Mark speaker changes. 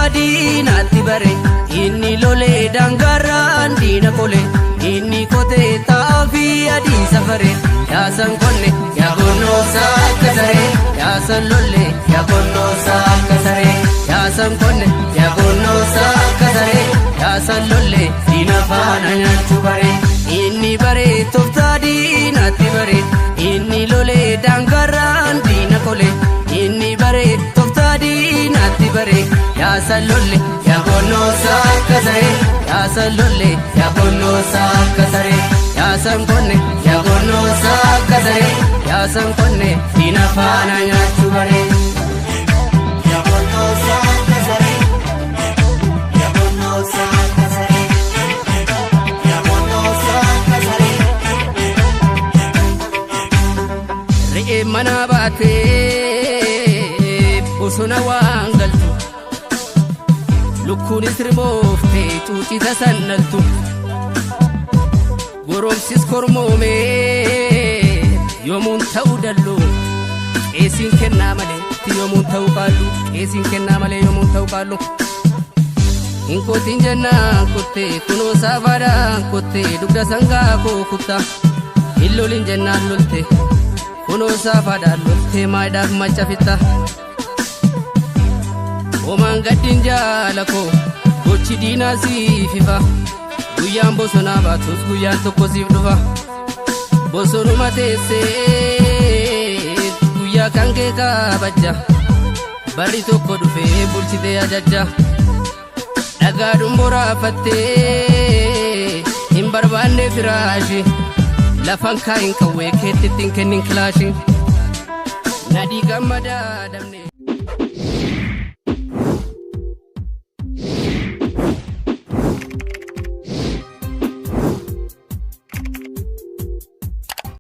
Speaker 1: tooftaa diinaatti bare. Inni lolee daangaarraan diina qole. Inni qotee xaafii adii safare. Yaasan qonne yaa gonnoosaa akka saree. Yaasan lolle yaa gonnoosaa akka saree. Yaasan qonne yaa gonnoosaa akka saree. Yaasan lolle diina faana nyaachuu bare. Inni bare tooftaa diinaatti bare. Inni lolee daangaarraan diina qole. Inni bare tooftaa diinaatti bare. Yaasan lolle yaa gonnoosaa akka saree. Yaasan lolle yaa gonnoosaa akka saree. Yaasan qonne yaa gonnoosaa akka saree. Yaasan qonne diina faana nyaachuu bare.
Speaker 2: Yaa gonnoosaa akka saree. Yaa gonnoosaa akka saree. Yaa gonnoosaa akka saree.
Speaker 1: Re'ee mana baatee bosona waan galtu. Lukkuunis rimooftee cuucita sannaltu. Goromsis kormoomee yoomuun ta'uu dallu. Qeesiin kennaa malee yoomuun ta'uu qaallu. Qeesiin kennaa malee yoomuun ta'uu qaallu. Hin kotiin jennaan kottee kunoo saafaadhaan kottee dugda sangaa koo kuttaa. Hin lolin jennaan lolte kunoo saafaadhaan loltee maayidhaaf macha fitta. Homaan gaddin jaala koo gochi diinaa siif ifa. Guyyaan bosonaa baatus guyyaan tokko siif dhufa. Bosonuma teessee guyyaa kan kee kabajja. Barri tokko dhufee bulchitee ajajja. Dhagaadhuun boraafattee hin barbaanne firaashi. Lafan kaayin qawwee keetti ittiin kennin kilaashii. Nadhii gammadaa damne.